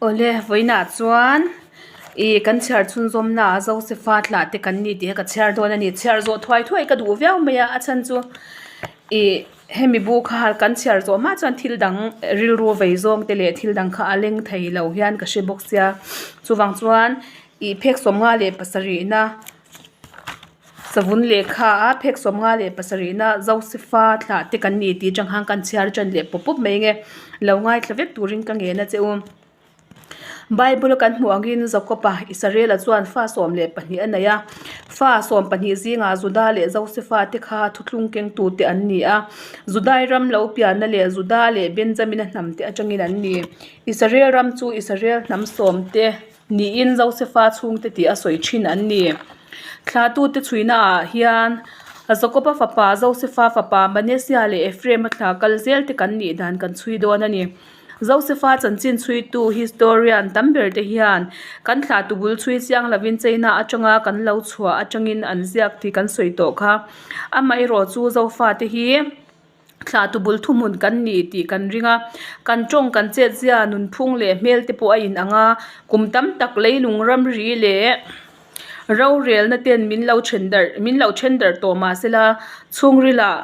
Awle, vawiinah chuan ih kan chhiar chhunzawmna ah Zosefa tlah te kan ni tih kha ka chhiar dawn a ni. Chhiar zawh thuai thuai ka duh viau mai a, a chhan chu ih hemi bu kha kan chhiar zawh hma chuan thil dang rilru vei zawng te leh thil dang kha a leng thei lo hian ka hre bawk sia. Chuvang chuan ih phek 57 na Savun lehkha a phek 57 na Zosefa thlah te kan ni tih atang khan kan chhiar tan leh pawp pawp mai nge lo ngaithla vek turin ka ngen a che u. Bible a kan hmuh angin Jacob-a Israel-a chuan fa 12 a nei a, fa 12 zingah Juda leh Zosefa te kha thuthlung kengtu te an ni a, Judai ram lo pianna leh Juda leh Benjamina hnam te atangin an ni. Israel ram chu Israel hnam sawm te. Niin Josefa chhungte tih a sawi thin an ni. Thlahtute chhuinaah hian Jakoba fapa Josefa fapa Manasseh leh Ephraim-a thla kal zel te kan nih dan kan chhui dawn a ni. Josefa chanchin chhuitu historian tam ber te hian kan thlahtu bul chhui chiang lovin China atanga kan lo chhuah atangin an ziak tih kan sawi tawh kha. Amaherawh chu Zofate hi. Thlahtu bul thuhmun kan ni tih kan ring a, kan tawng kan chetzia nunphung leh hmel te pawh a inang a, kum tam tak leilung ramri leh rorelna ten min lo then darh min lo then darh tawh mah sela chhungrilah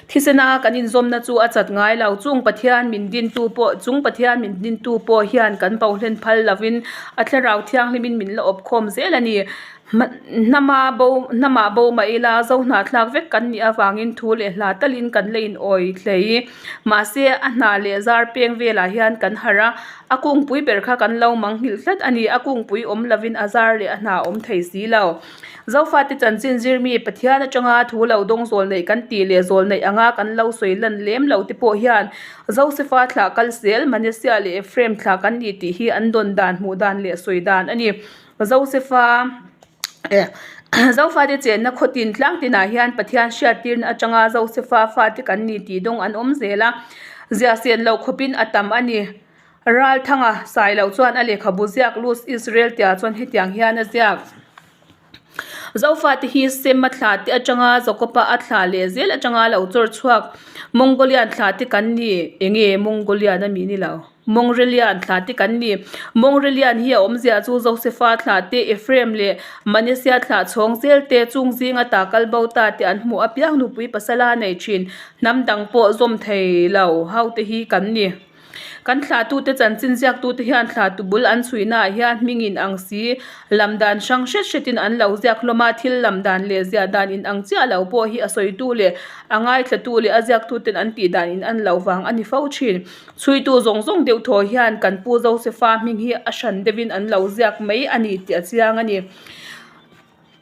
thisena kan inzawmna chu a chat ngai lo. Chung Pathian min dintu pawh chung Pathian min dintu pawh hian kan bohlen phal lovin a thlarau thianghlimin min la awp khawm zel a ni. Hnama bo hnamah bo mah ila zo hnahthlak vek kan nih avangin thu leh hla talin kan la inawi hlei. Mahse a hnah leh zar peng velah hian kan harh a, a kungpui ber kha kan lo mang nghilh tlat a ni. A kungpui awm lovin a zar leh a hna awm thei si lo. Zofate chanchin zirmi Pathian atanga thu lo dawng zawl neih kan tih leh zawl neih anga kan lo sawi lan lem lo te pawh hian Josefa thlah kal zel Manasseh leh Ephraim thlah kan ni tih hi an dawn dan hmuh dan leh sawi dan a ni. Josefa eh Zofate chenna khaw tin tlang tinah hian Pathian hriattirna atanga Josefa fate kan ni tih dawng an awm zel a, ziah sen loh khawpin a tam a ni. Ralthanga sai loh chuan a lehkhabu ziak Luz Israel tia chuan hetiang hian a ziak. Zofate hi Sema thla te atanga Jakoba a thla leh zel atanga lo chawr chhuak Mongolian thla te kan ni. Enge Mongolian a mi ni lo? Mongrelian thla te kan ni. Mongrelian hi a awmzia chu Josefa thla te, Ephraim leh Manasseh thla chhawng zel te, chung zinga ta kal bo ta te an hmuh apiang nupui pasala nei thin hnam dang pawh zawm thei lo ho te hi kan ni. Kan thlahtute chanchin ziaktute hian thlahtu bul an chhuihnaah hian hming in ang si, lam dan hrang hret hretin an lo ziak hlawm a, thil lam dan leh ziah dan in ang chiah lo pawh hi a sawitu leh a ngaithlatu leh a ziaktuten an tih dan in an lo vang a ni fo thin. Chhuitu zawng zawng deuh thaw hian kan pu Josefa hming hi a hran deuhin an lo ziak mai a ni tih a chiang a ni.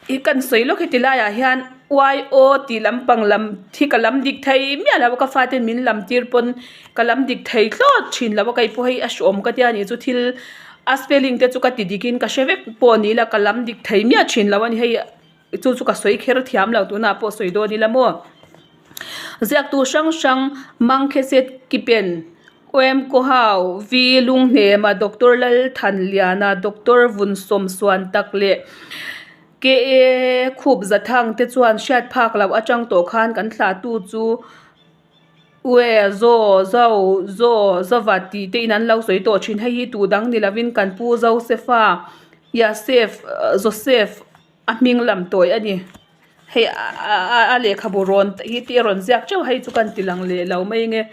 I kan sawi lawk heti laiah hian YO tih lampang lam hi ka lam dik thei miah lo a, ka faten min lam tir pawn ka lam dik thei thlawt thin lo a, kei pawh hei a hreawm ka tia nih chu thil a spelling te chu ka ti dikin ka hre vek pawh ni ila ka lam dik thei miah thin lo a ni hei. Chu chu ka sawi kher thiam lo tunah pawh sawi dawn ila maw. Ziaktu hrang hrang Mangkheset Kipen, Oem Kohau, V Lunghnema, Doctor Lalthanliana, Doctor Vunsawmsuan tak leh KA Khup Zathang te chuan hriat phak loh atang tawh khan kan thlahtu chu Ue, Zo, Zo, Zo, Zova tih te in an lo sawi tawh thin. Hei hi tu dang ni lovin kan pu Josefa, Yasef, Joseph a hming lam tawi a ni. Hei a lehkhabu rawn hi tih a rawn ziak teuh hei chu kan ti lang leh lo mai nge.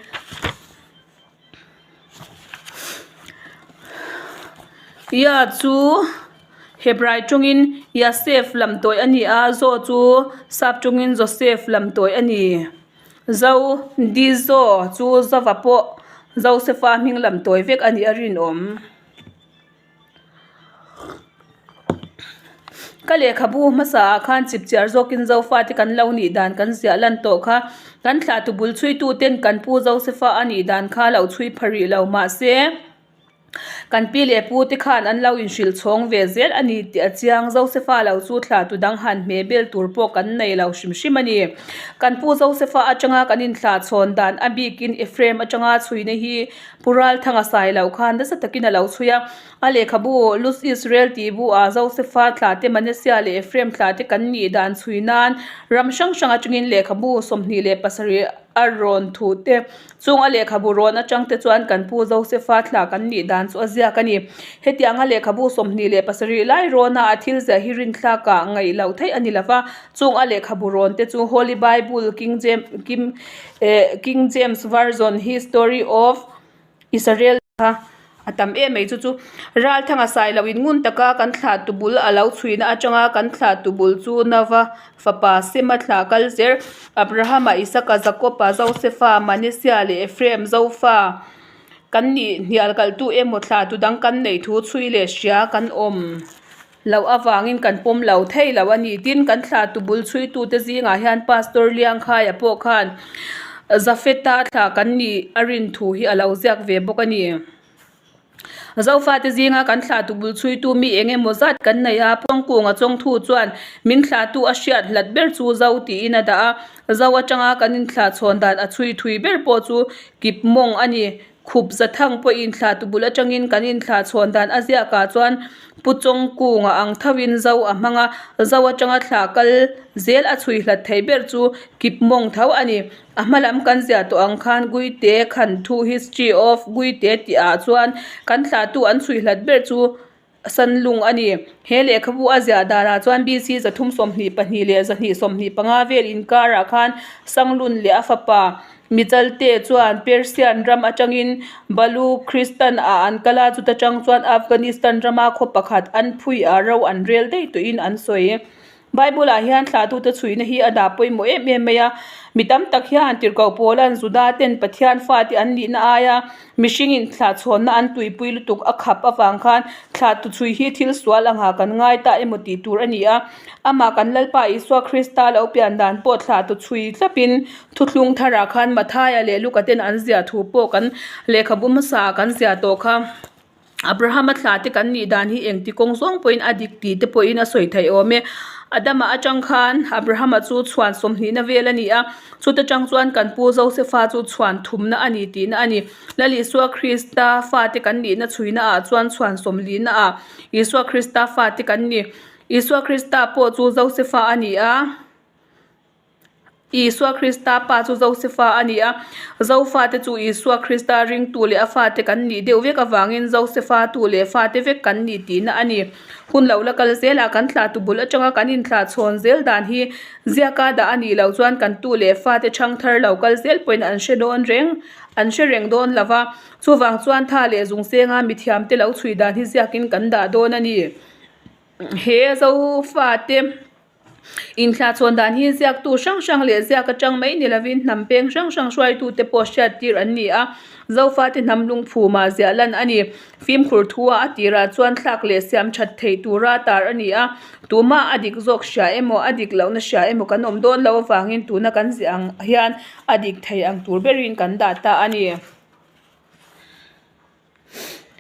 Ya chu Hebrai tawngin Yasef lam tawi a ni a, Zo chu sap tawngin Joseph lam tawi a ni. Zo, Dizo chu Zova pawh Josefa hming lam tawi vek a nih a rinawm. Ka lehkhabu hmasa ah khan chipchiar zawkin Zofa te kan lo nih dan kan ziah lan tawh kha. Kan thlahtu bul chhuitu ten kan pu Josefa a nih dan kha lo chhui pha rih lo mahse. Kan pi leh pu te khan an lo inhrilh chhawng ve zel a ni tih a chiang. Josefa lo chu thla tu dang han hmeh bel tur pawh kan nei lo hrim hrim a ni. Kan pu Josefa atanga kan inthlah chhawn dan a bikin Ephraim atanga chhuina hi Pu Ralthanga sai loh khan nasa takin a lo chhui a. A lehkhabu Luz Israel tih bu ah Josefa thlah te Manasseh leh Ephraim thlah te kan nih dan chhui nan ram hrang hrang atangin lehkhabu 27. A rawn thu te. Chung a lehkhabu rawn atang te chuan kan pu Josefa thla kan nih dan chu a ziak a ni. Hetianga lehkhabu 27 lai rawna a thil ziah hi rinthlak ah ngaih loh theih a ni lo va. Chung a lehkhabu rawn te chu Holy Bible, King James, King James Version, History of Israel. Kha a tam em mai chu chu Ralthanga sai loh in ngun taka kan thlah tu bul a lo chhuihna atanga kan thlah tu bul chu Nova fapa Sema thlah kal zer Abrahama Isaka Jakoba Josefa Manisia leh Ephraim Zofa kan nih hnial kalh tu emaw thlah tu dang kan neih thu chhui leh hria kan awm loh avangin kan pawm lo thei lo a ni. Tin, kan thlah tu bul chhuitute zingah hian Pastor Liangkhaia pawh khan Jafeta thlah kan nih a rin thu hi a lo ziak ve bawk a ni. Zofate zinga kan thlah tu bul chhuitu mi eng emaw zat kan nei a, Puangkunga chawngthu chuan min thlahtu a hriat hlat ber chu Zo tiin a dah a, Zo atanga kan inthlah chhawn dan a chhui thui ber pawh chu kip mawng a ni. Khup Zathang pawhin thlahtu bul atangin kan inthlah chhawn dan a ziakah chuan Pu Chawngkunga ang thovin Zo a hmang a, Zo atanga thlah kal zel a chhui hlat thei ber chu kip mawng tho a ni. A hma lam kan ziah tawh ang khan Guite khan thu History of Guite tih ah chuan kan thlahtu an chhui hlat ber chu Sanlung a ni. He lehkhabu a ziah danah chuan BC 322 leh 225 vel inkarah khan Sanglun leh a fapa Michalte chuan Persian ram atangin Baluchistan ah an kal a, chuta tang chuan Afghanistan rama khaw pakhat an phui ah ro an rel daih tawhin an sawi. Bible ah hian thlahtute chhuihna hi a dah pawimawh em em mai a, mi tam tak hian tirhkoh Paula'n Juda ten Pathian fate an nihna aia mihringin thlahchhawnna an tuipui lutuk a khap avang khan thlahtu chhui hi thil sual angah kan ngai ta emaw tih tur a ni a. Amah kan Lalpa Isua Krista lo pian dan pawh thlahtu chhui thlapin thuthlung tharah khan Mathaia leh Luka ten an ziah thu pawh kan lehkhabu hmasa ah kan ziah tawh kha. Abrahama thla te kan nih dan hi engti kawng zawng pawhin a dik tih te pawhin a sawi theih awm e. Adama atang khan Abrahama chu chhuan sawmhnihna vel a ni a, chuta tang chuan kan pu Josefa chu chhuan thumna a ni tihna a ni. Lal Isua Krista fate kan nihna chhuina ah chuan chhuan sawmlihna ah Isua Krista fate kan ni. Isua Krista pawh chu Josefa a ni a. Isua Krista pa chu Josefa a ni a, Zofate chu Isua Krista ringtu leh a fate kan nih deuh vek avangin Josefa tu leh fate vek kan ni tihna a ni. Hun lo la kal zelah kan thlahtu bul atanga kan inthlah chhawn zel dan hi ziaka dah a nih loh chuan kan tu leh fate chhang thar lo kal zel pawhin an hre dawn reng an hre reng dawn lo va, chuvang chuan tha leh zungsenga mithiamte lo chhui dan hi ziakin kan dah dawn a ni. He Zofate. Inthlahchhawn dan hi ziaktu hrang hrang leh ziak atang mai ni lovin hnam peng hrang hrang hruaitute pawh hriattir an ni a, Zofate hnam lungphumah ziah lan a ni. Fimkhur thu-ah a tirah chuan thlak leh siam that theih tura tar a ni a, tumah a dik zawk hria emaw a dik lohna hria emaw kan awm dawn loh avangin tuna kan ziah ang hian a dik thei ang tur berin kan dah ta a ni.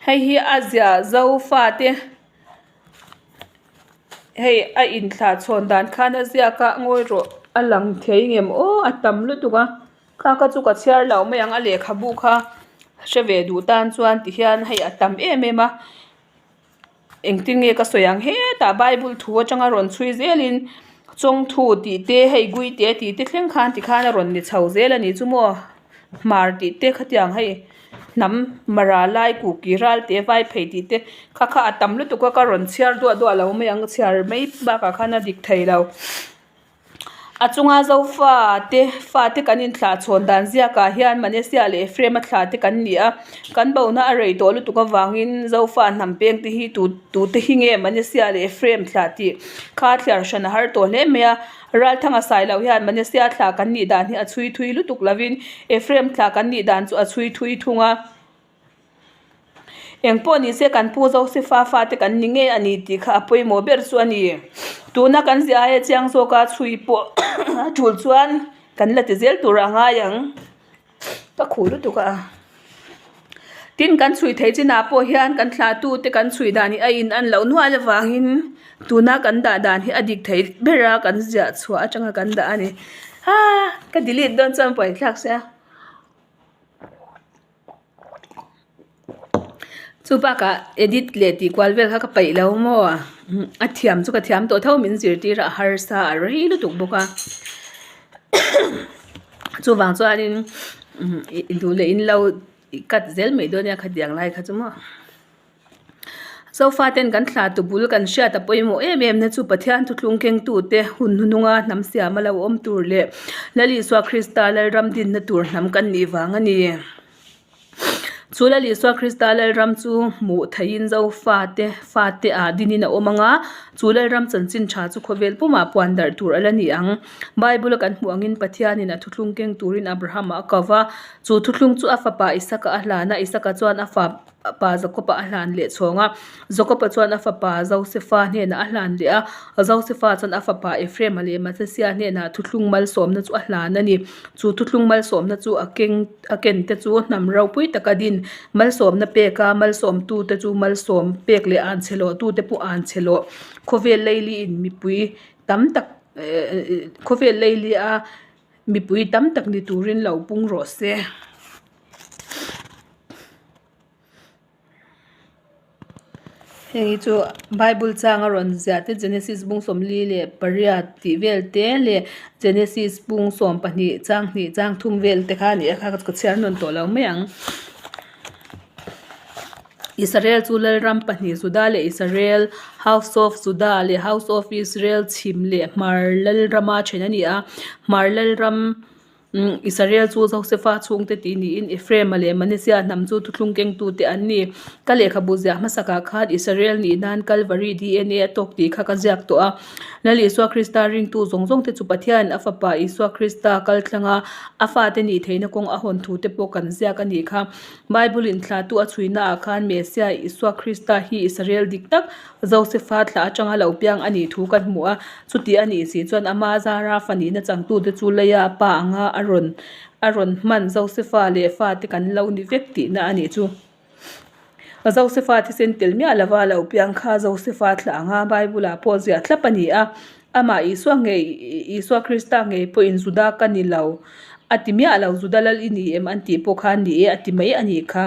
Hei hi a ziah Zofate hei a inthlah chhawn dan khan a ziak a ngawi rawh a lang thei ngem aw a tam lutuk a kha kha chu ka chhiar loh mai ang a lehkhabu kha hre ve duh tan chuan tihian hei a tam em em a. Engtin nge ka sawi ang hetah bible thu atanga rawn chhui zelin chawngthu tih te hei guite tih te thleng khan tikhan a rawn ni chho zel a ni chu maw hmar tih te khatiang hei hnam mara lai kuki ral te vai phei tih te kha kha a tam lutuk a ka rawn chhiar duah duah lo mai ang chhiar mai bakah khan a dik thei lo. A chunga Zofa te fate kan inthlah chhawn dan ziakah hian Manesia leh Ephraim-a thlah te kan ni a, kan bona a rei tawh lutuk avangin Zofa hnam peng te hi tu tute hi nge Manesia leh Ephraim thlah tih kha thliar hran a har tawh hle mai a, Ralthanga sai loh hian Manesia thlah kan nih dan hi a chhui thui lutuk lovin Ephraim thlah kan nih dan chu a chhui thui thung a. Eng pawh ni se kan pu Josefa fate kan ni ngei a ni tih kha a pawimawh ber chu a ni. Tuna kan ziah aia chiang zawka chhui pawh a tul chuan kan la ti zel tur a ngai ang. Ka khuh lutuk a. Tin kan chhui theih chinah pawh hian kan thlahtu te kan chhui dan hi a in an loh nual avangin tuna kan dah dan hi a dik thei ber a kan ziah chhuah atanga kan dah a ni. Haa ka delete dawn chuan pawihthlak sia. Chu bakah edit leh tih kual vel kha ka peih lo maw a thiam chu ka thiam tawh tho min zirtir a a harsa a rei lutuk bawk a. Chuvang chuanin i duh leh in lo cut zel mai dawn nia khatiang lai kha chu maw. Sofa ten kan thla tu bul kan hriat a pawimawh em em na chu Pathian thuthlung kengtute hun hnununga hnam siam a lo awm tur leh Lal Isua Krista Lalram dinna tur hnam kan nih vang a ni. Chu Lal Isua Krista Lalram chu hmuh theihin Zofate fate ah dinin a awm ang a, chu Lalram chanchin tha chu khawvel pumah puan darh tur a la ni ang. Bible a kan hmuh angin Pathianin a thuthlung keng turin Abrahama a ko va, chu thuthlung chu a fapa Isaka a hlan a, Isaka chuan a fa pa Jakob-a a hlan leh chhawng a, Jakob-a chuan a fapa Josefa hnenah a hlan leh a, Josefa chuan a fapa Ephraim-a leh Manasseh hnenah thuthlung malsawmna chu a hlan a ni. Chu thuthlung malsawmna chu a keng a ken te chu hnam ropui taka din malsawmna pek a, malsawmtute chu malsawm pek leh an chhe lawh tute pawh an chhe lawh. Khawvel leiliin mipui tam tak ehh khawvel leilia mipui tam tak ni turin lo pung rawh se. Heng hi chu bible chang a rawn ziah te genesis bung 48 leh tih vel te leh genesis bung 12 chang hnih chang thum vel te kha a ni a kha ka chhiar nawn tawh lo mai ang. Israel chu Lalram pahnih Juda leh Israel House of Judah leh House of Israel chhim leh hmar Lalrama then a ni a hmar Lalram Israel chu Josefa chhungte tih niin Ephraim-a leh Manasseh hnam chu thuthlung kengtute an ni. Ka lehkhabu ziah hmasakah khan Israel nih nan Kalvari DNA a tawk tih kha ka ziak tawh a. Lal Isua Krista ringtu zawng zawngte chu Pathianin a Fapa Isua Krista kal thlanga a fate nih theihna kawng a hawn thute pawh kan ziak a nih kha. Bible-in thlahtu a chhuinaah khan Messiah Isua Krista hi Israel dik tak Josefa thla atanga lo piang a nih thu kan hmu a, chuti a nih si chuan ama zara fa nihna changtute chu leia pa anga a rawn a rawn hman Josefa leh fate kan lo ni vek tihna a nih chu. Josefa thisen tel miah lova lo piang kha Josefa thla anga Bible ah pawh ziah thlap a ni a, amah Isua ngei Isua Krista ngei pawhin Juda ka ni lo a ti miah lo, Juda lal i ni em an tih pawh khan ni e a ti mai a nih kha.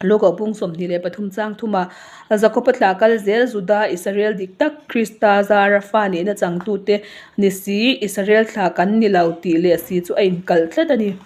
Luka bung 23 chang thuma Jakob-a thlah kal zel Juda Israel dik tak Krista zara fa nihna changtute ni si Israel thlah kan ni lo tih leh si chu a inkalh tlat a ni.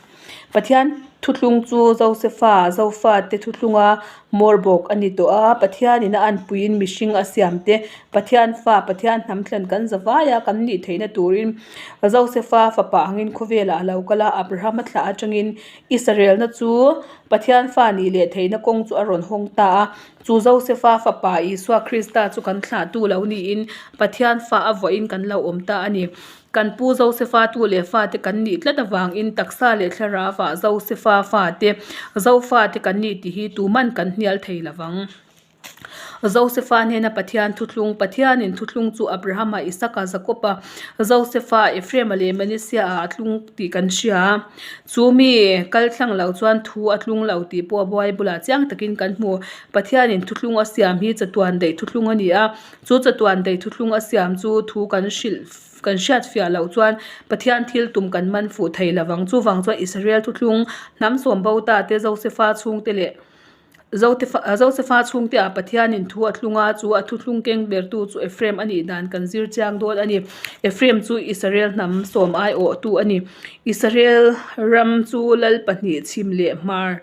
Pathian thuthlung chu Josefa Zofate thuthlunga hmawr bawk a ni tawh a, Pathianin a anpuiin mihring a siam te Pathian fa Pathian hnam thlen kan zavaia kan nih theihna turin Josefa fapa angin khawvelah a lo kal a, Abrahama thlah atangin Israelna chu Pathian fa nih leh theihna kawng chu a rawn hawng ta a, chu Josefa fapa Isua Krista chu kan thlahtu lo niin Pathian fa a vuahin kan lo awm ta a ni. Kan pu Josefa tu leh fate kan nih tlat avangin taksa leh thlarauah Josefa fate, Zofate kan nih tih hi tuman kan hnial thei lovang. Josefa hnena Pathian thuthlung, Pathianin thuthlung chu Abrahama, Isaka, Jakoba, Josefa, Ephraima leh Manasseh-ah a tlung tih kan hria. Chu mi kal thlang lo chuan thu a tlung lo tih pawh Bible-ah chiang takin kan hmu. Pathianin thuthlung a siam hi chatuan daih thuthlung a ni a, chu chatuan daih thuthlung a siam chu thu kan hrilh kan hriat fiah loh chuan Pathian thil tum kan man fuh thei lovang. Chuvang chuan Israel thuthlung hnam sawm bo ta te Josefa chhungte leh Josefa chhungte ah Pathianin thu a thlung a, chu a thuthlung keng bertu chu Ephraim a nih dan kan zir chiang dawn a ni. Ephraim chu Israel hnam sawm aiawhtu a ni. Israel ram chu lal pahnih chhim leh hmar,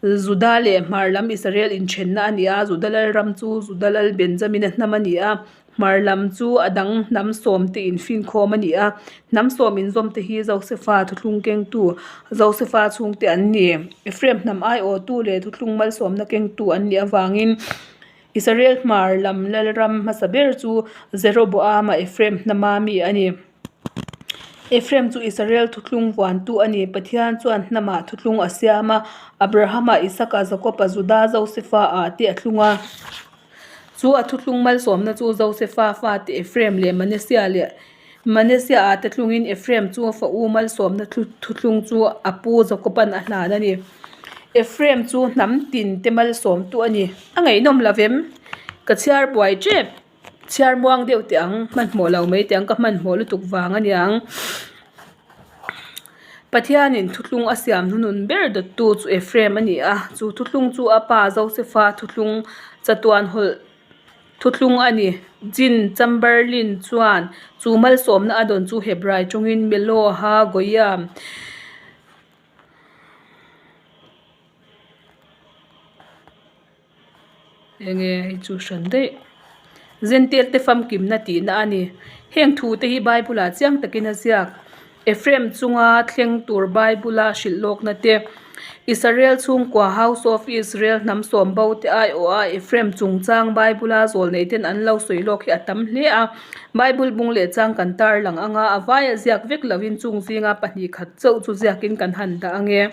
Juda leh hmar lam Israel inthenna a ni a, Juda lal ram chu Juda lal Benjamina hnam a ni a. Hmar lam chu a dang hnam sawm te infinkhawm a ni a, hnam sawm inzawm te hi Josefa thuthlung kengtu, Josefa chhungte an ni. Ephraim hnam aiawhtu leh thuthlung malsawmna kengtu an nih avangin Israel hmar lam lalram hmasa ber chu Jeroboama Ephraim hnama mi a ni. Ephraim chu Israel thuthlung vuantu a ni. Pathian chuan hnamah thuthlung a siam a, Abrahama, Isaka, Jakoba, Juda, Josefa ah te a thlung a. Chu a thuthlung malsawmna chu Josefa fate Ephraim leh Manasseh leh Manasseh ah te thlungin Ephraim chu fa u malsawmna thuthlung chu a pu Jakoban a hlan a ni. Ephraim chu hnam tin te malsawmtu a ni. A ngaihnawm lo vem? Ka chhiar buai tep. Chhiar muang deuh teh ang, hmanhmawh lo mai teh ang, ka hmanhmawh lutuk vang a niang. Pathianin thuthlung a siam hnunun ber dawttu chu Ephraim a ni a, chu thuthlung chu a pa Josefa thuthlung chatuan hawlh thuthlung a ni. Jean Chamberlain chuan chu malsawmna a dawn chu Hebrai tawngin Meloha Goyam. Enge hei chu hran daih. Zentail te famkimna tihna a ni. Heng thu te hi Bible ah chiang takin a ziak. Ephraim chunga thleng tur Bible a hrilh lawkna te, Israel chhungkua House of Israel hnam sawm bo te aiawh a Ephraim chungchang Bible a zawl nei ten an lo sawi lawk hi a tam hle a. Bible bung leh chang kan tarlang anga a vaia ziak vek lovin chung zinga pahnihkhat chauh chu ziakin kan han dah ange.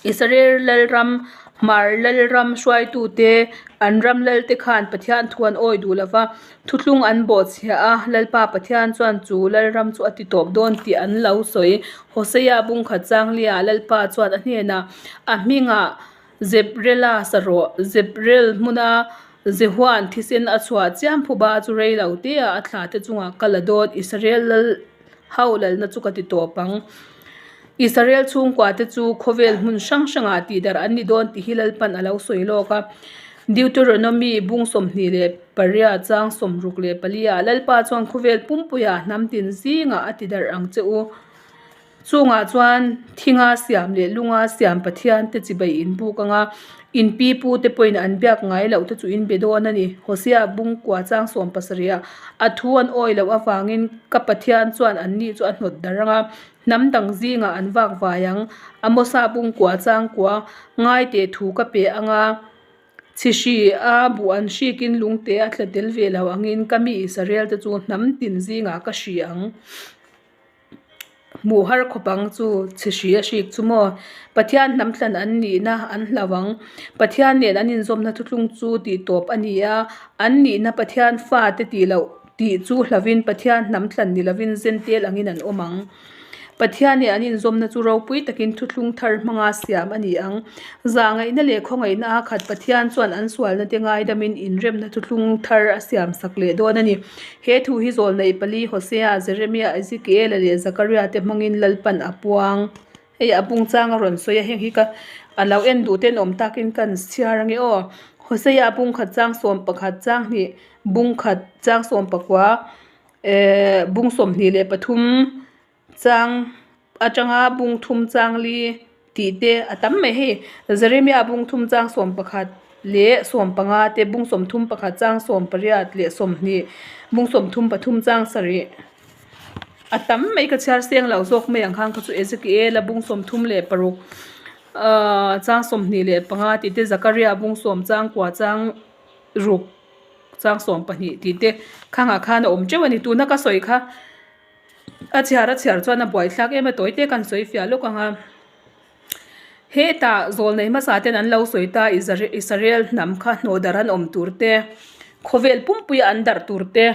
Israel lalram, Hmar lalram hruaitute, an ram lalte khan Pathian thu an awi duh lova, thuthlung an bawhchhiah a, Lalpa Pathian chuan chu lalram chu a ti tawp dawn tih an lo sawi. Hosea bungkhat Changlia Lalpa chuan a hnenah, A hmingah Zebrela sa rawh, Zebrel hmuna Jehuan thisen a chhuah chiam phuba chu rei lo te ah a thla te chungah ka la dawn, Israel lal ho lalna chu ka ti tawp ang. Israel chhungkua te chu khawvel hmun hrang hrangah tihdarh an ni dawn tih hi Lalpan a lo sawi lawk a. Deuteronomy bung 28 chang 64 ah Lalpa chuan khawvel pumpuiah hnam tin zingah a tidarh ang che u. Chungah chuan thinga siam leh lunga siam Pathian te chibai in buk anga in pi pu te pawhin an biak ngai loh te chu in be dawn a ni. Hosea bung kua chang 70 ah a thu an awi loh avangin ka Pathian chuan an ni chu a hnawt darh anga hnam dang zingah an vak vai ang. Amosa bung kua chang kua ngai teh thu ka pe anga chhi hri a buh an hrikin lungte a tla tel ve lo angin ka mi Israel te chu hnam tin zingah ka hri ang. Hmuh har khawp ang chu chhe hri a hrik chu maw? Pathian hnam thlan an nihna an hlau ang. Pathian nen an inzawmna thuthlung chu tih tawp a ni a, an nihna Pathian fate tih loh tih chu hlauvin Pathian hnam thlan ni lovin zentel angin an awm ang. Pathian nen an inzawmna chu ropui takin thuthlung thar hmanga siam a ni ang. Zahngaihna leh khawngaihna a khat Pathian chuan an sualna te ngaidamin inremna thuthlung thar a siam sak leh dawn a ni. He thu hi zawlneih pali Hosea, Jeremia, Ezekiela leh Zakaria te hmangin Lalpan a puang. Hei a bung chang a rawn sawi a, heng hi ka a lo en duh ten awm takin ka han chhiar ange aw. Hosea bung khat chang 11 chang hnih bung khat chang 19 ehh bung 23 Chang atanga bung thum chang li tih te a tam mai hei. Jeremia bung thum chang 11 leh 15 te bung 31 chang 18 leh 20 bung 33 chang sarih a tam mai ka chhiar seng lo zawk mai ang khan kha chu Ezekiel-a bung 36 ahh chang 25 tih te Zakaria bung 10 chang kua chang ruk chang 12 tih te khangah khan a awm teuh a ni tuna ka sawi kha. A chhiar a chhiar chuan a buaithlak em a tawi te kan sawi fiah lawk ang a hetah zawlnei hmasa ten an lo sawi ta Israel hnam kha hnawh darh an awm tur te khawvel pumpuia an darh tur te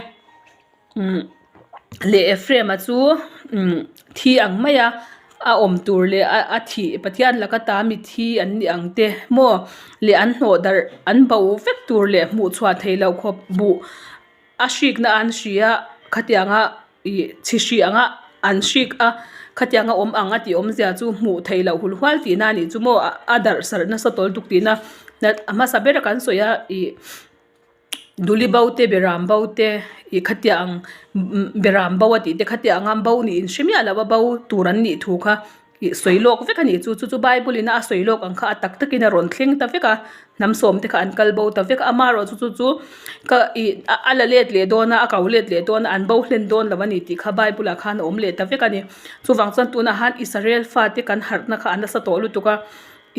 umm leh Ephraim a chu umm thi ang mai a a awm tur leh a thih Pathian laka ta mi thi an ni ang te maw leh an hnawh darh an bo vek tur leh hmuh chhuah theih loh khawp buh. A hrikna an hri a, khatianga ih chhi hri anga an hrik a, khatianga awm ang a tih awmzia chu hmuh theih loh hul hual tihna a nih chu maw a darh sarh nasa tawl tuk tihna a hmasa ber a kan sawi a ih duli bo te beram bo te ih khatiang beram bo a tih te khatianga bo nih in hre miah lo a bo tur an nih thu kha. Ih sawi lawk vek a nih chu chu chu bible in a sawi lawk ang kha a tak takin a rawn thleng ta vek a hnam sawm te kha an kal bo ta vek a amaherawh chu chu chu ka ih a la let leh dawn a a ko let leh dawn a an bo hlen dawn lo a ni tih kha bible ah khan a awm leh ta vek a ni chuvang chuan tunah han Israel fate kan harhna kha a nasa tawh lutuk a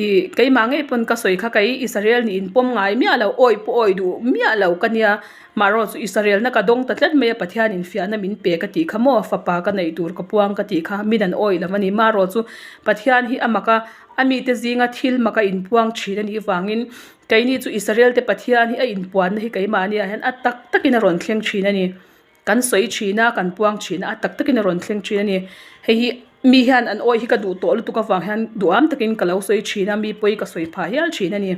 ih keimah ngei pawn ka sawi kha kei Israel nih in pawm ngai miah lo awi pawh awi duh miah lo ka nia. Marawh chu Israelna ka dawng ta tlat mai a, Pathianin fiahna min pe ka tih kha maw, fapa ka neih tur ka puang ka tih kha min an awih lo a ni. Marawh chu Pathian hi a mak a, a mite zinga thil maka inpuang thin a nih vangin keini chu Israelte Pathian hi a inpuanna hi keimahniah hian a tak takin a rawn thleng thin a ni. Kan sawi thin a, kan puang thin a, a tak takin a rawn thleng thin a ni. Hei hi mi hian an awih hi ka duh tawh lutuk avang hian duham takin ka lo sawi thin a, mi pawi ka sawi phah hial thin a ni.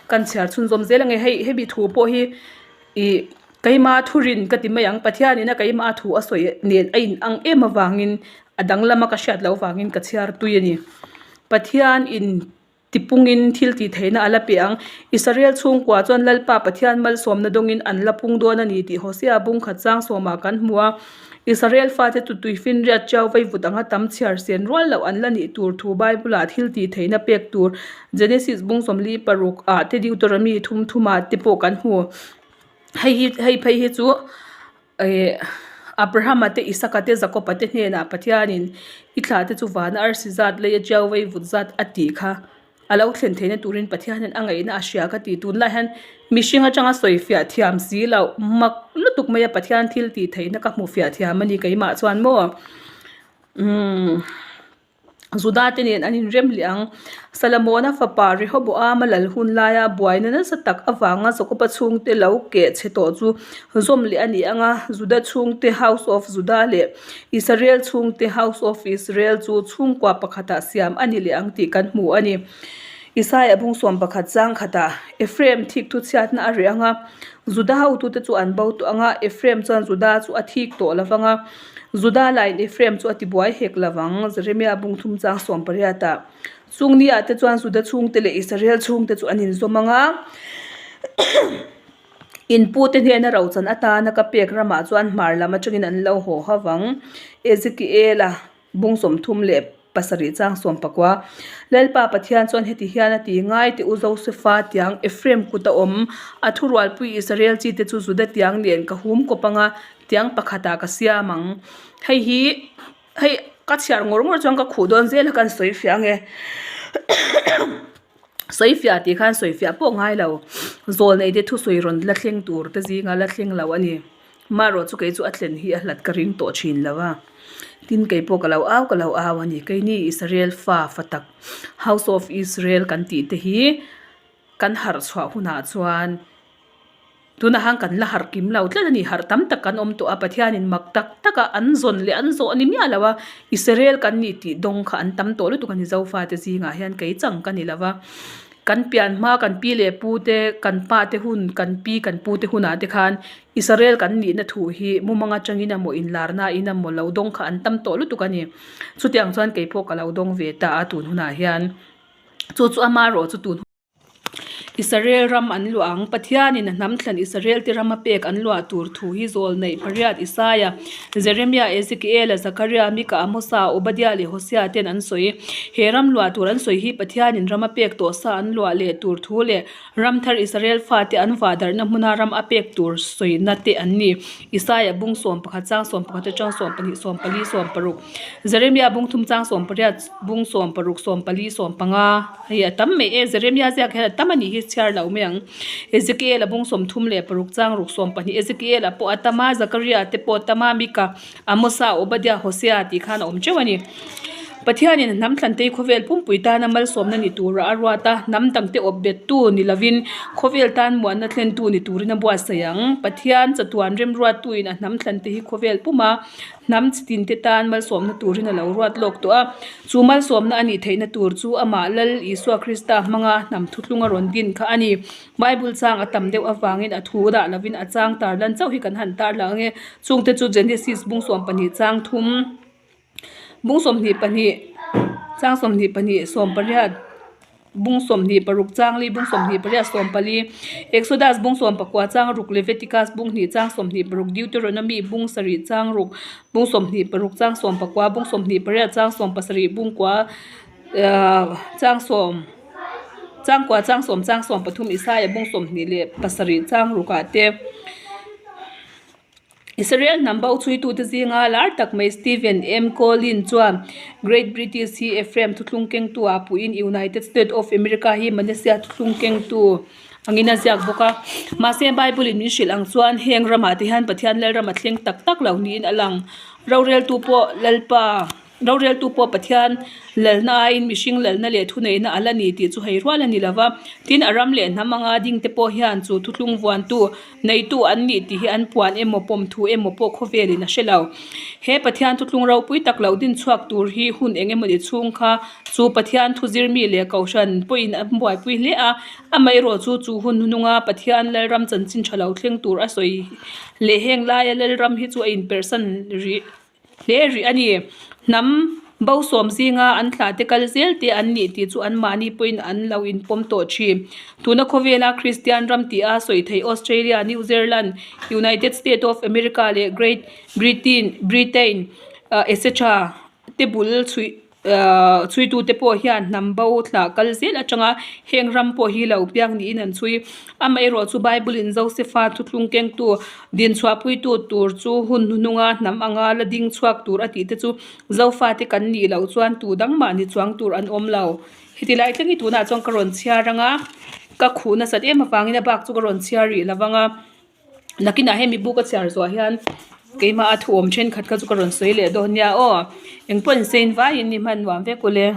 Kan chhiar chhunzawm zel ange hei hemi thu pawh hi Ih, keima thurin ka ti mai ang, Pathianin a keima thu a sawi nen a in ang em avangin a dang lama ka hriat loh vangin ka chhiar tui a ni. Pathian in Tipungin thil tih theihna a la pe ang. Israel chhungkua chuan Lalpa Pathian malsawmna dawngin an la pung dawn a ni tih Hosea bung khat chang sawmah kan hmu a. Israel fate chu tuifinriat ṭiau vaivut anga tam chhiar sen rual loh an la nih tur thu Bible-ah thil tih theihna pek tur Genesis bung 44 ah te Deuteronomy thum thumah te pawh kan hmu. Hei hi hei phei hi chu eh Abrahama te Isaka te Jakoba te hnenah Pathianin i thlah te chu vana arsi zat lei a ṭiau vaivut zat a tih kha. A lo thlen theihna turin Pathianin a ngaihna a hria ka ti. Tunlai hian mihring atanga sawi fiah thiam si loh mak lutuk mai a Pathian thil tih theihna ka hmu fiah thiam a ni keimah chuan maw umm Juda te nen an inrem leh ang. Salamona fapa Rehoboama lal hun laia buaina nasa tak avanga Jakoba chhungte lo keh chhe tawh chu zawm leh a ni ang a, Juda chhungte House of Judah leh Israel chhungte House of Israel chu chhungkua pakhatah siam a ni leh ang tih kan hmu a ni. Isaia bung 11 chang khatah Ephraim thik thu chhiatna a reh ang a, Juda hotute chu an bo tawh ang a, Ephraim chuan Juda chu a thik tawh lo vang a, Juda lain Ephraim chu a tibuai hek lo vang, Jeremia bung thum chang 18 ah. Chung ni ah te chuan Juda chhungte leh Israel chhungte chu an inzawm ang a. In pute hnena rochan atana ka pek ramah chuan hmar lam atangin an lo haw ho vang. Ezekiela bung 37 chang 19. Lalpa Pathian chuan heti hian a ti, Ngai teh u Josefa tiang Ephraim kut a awm, a thurualpui Israel chi te chu Juda tiang nen ka hum kawp anga tiang pakhatah ka siam ang. Hei hi hei ka chhiar ngawr ngawr chuan ka khuh dawn zel a kan sawi fiah ange. Sawifiah tih khan sawifiah pawh ngai lo, zawlnei te thusawi rawn la thleng tur te zinga la thleng lo a ni. Marawh chu kei chu a thlen hi a hlat ka ring tawh thin lo a, tin kei pawh ka lo au ka lo au a ni. Keini Israel fa fa tak House of Israel kan tih te hi kan harh chhuah hunah chuan Tunah khan kan la harh kim lo tlat a ni, harh tam tak kan awm tawh a, Pathianin mak tak taka an zawn leh an zawh a ni miah lo a, Israel kan nih tih dawng kha an tam tawh lutuk a ni Zofate zingah hian kei chang ka ni lo va, kan pian hma kan pi leh pu te kan pa te hun kan pi kan pu te hunah te khan Israel kan nihna thu hi mumang atangin emaw inlarna in emaw lo dawng kha an tam tawh lutuk a ni, chutiang chuan kei pawh ka lo dawng ve ta a tun hunah hian chu chu amaherawh chu tun. Israel ram an luah ang. Pathianin a hnam thlan Israel te rama pek an luah tur thu hi zawl neih pariat Isaia, Jeremia, Ezekiela, Zakaria, Mika, Amosa, Obadia leh Hosea ten an sawi. He ram luah tur an sawi hi Pathianin rama pek tawh sa an luah leh tur thu leh ram thar Israel fate an vahdarhna hmuna ram a pek tur sawina te an ni. Isaia bung 11 chang 11 atang 12 14 16 Jeremia bung thum chang 18 bung 16 14 15 Hei a tam mai e, Jeremia ziak hian a tam a nih hi chhiar lo mai ang. Ezekiel a bung 36 chang ruk 12 Ezekiel a pawh a tam a, Zakaria te pawh a tam a, Mika, Amosa, Obadia, Hosea tih khan a awm teuh a ni. Pathianin a hnam thlantei khawvel pumpui tana malsawmna ni tura a ruat a, hnam dangte awp bettu ni lovin khawvel tan muanna thlentu ni turin a buatsaih ang. Pathian chatuan remruattuin a hnam thlante hi khawvel puma Hnam chitin te tan malsawmna turin a lo ruat lawk tawh a, chu malsawmna a nih theihna tur chu amah Lal Isua Krista hmanga hnam thuthlung a rawn din kha a ni. Bible chang a tam deuh avangin a thu dah lovin a chang tarlan chauh hi kan han tarlang ang e. Chungte chu Genesis bung 12 chang thum, bung 22 chang 22 18, Bung 26 chang li, bung 28 14, Exodus bung 19 chang ruk, Leviticus bung hnih chang 26, Deuteronomy bung sarih chang ruk, bung 26 chang 19, bung 28 chang 17, bung kua chang sawm chang kua chang sawm chang 13, Isaiah bung 27 chang rukah te. Israel hnam bo chhuitute zinga lar tak mai Stephen M. Collin chuan Great British hi Ephraim thuthlung kengtu ah puhin United States of America hi Manasseh thuthlung kengtu angin a ziak bawk a. Mahse Bible in min hrilh ang chuan heng ramah te hian Pathian Lalram a thleng tak tak lo niin a lang. Roreltu pawh Lalpa. Roreltu pawh Pathian lalna aiin mihring lalna leh thuneihna a la ni tih chu hei rual a ni lo va. Tin, a ram leh hnam anga dingte pawh hian chu thuthlung vuantu neitu an nih tih hi an puan emaw pawm thu emaw pawh khawvelin a hre lo. He Pathian thuthlung ropui tak lo din chhuak tur hi hun eng emawni chhung kha chu Pathian thu zirmi leh kohhran pawhin an buaipui hle a, amaherawh chu chu hun hnunga Pathian Lalram chanchin tha lo thleng tur a sawi leh heng laia Lalram hi chu a inperhsan rih. Hle rih a ni. Hnam. Bo sawm zinga an thlahte kal zel te an nih tih chu anmahni pawhin an lo inpawm tawh thin. Tuna khawvela Kristian ram tih a sawi theih Australia, New Zealand, United State of America leh Great Britain, Britain etc te bul chhuih chhuitute pawh hian hnam bo thlah kal zel atanga heng ram pawh hi lo piang niin an chhui. Amaherawh chu Bible in Josefa thuthlung kengtu dinchhuahpuitu tur chu hun hnuhnunga hnam anga la ding chhuak tur a tih te chu Zofate kan nih loh chuan tu dang mah ni chuang tur an awm lo. Heti lai thleng hi tunah chuan ka rawn chhiar ang a, ka khuh nasat em avangin a bak chu ka rawn chhiar rih lo vang a. Nakinah hemi book a chhiar zuah hian keimah a thu awm thenkhat kha chu ka rawn sawi leh dawn nia aw. Engpawh insein vaiin i hman nuam vek ule.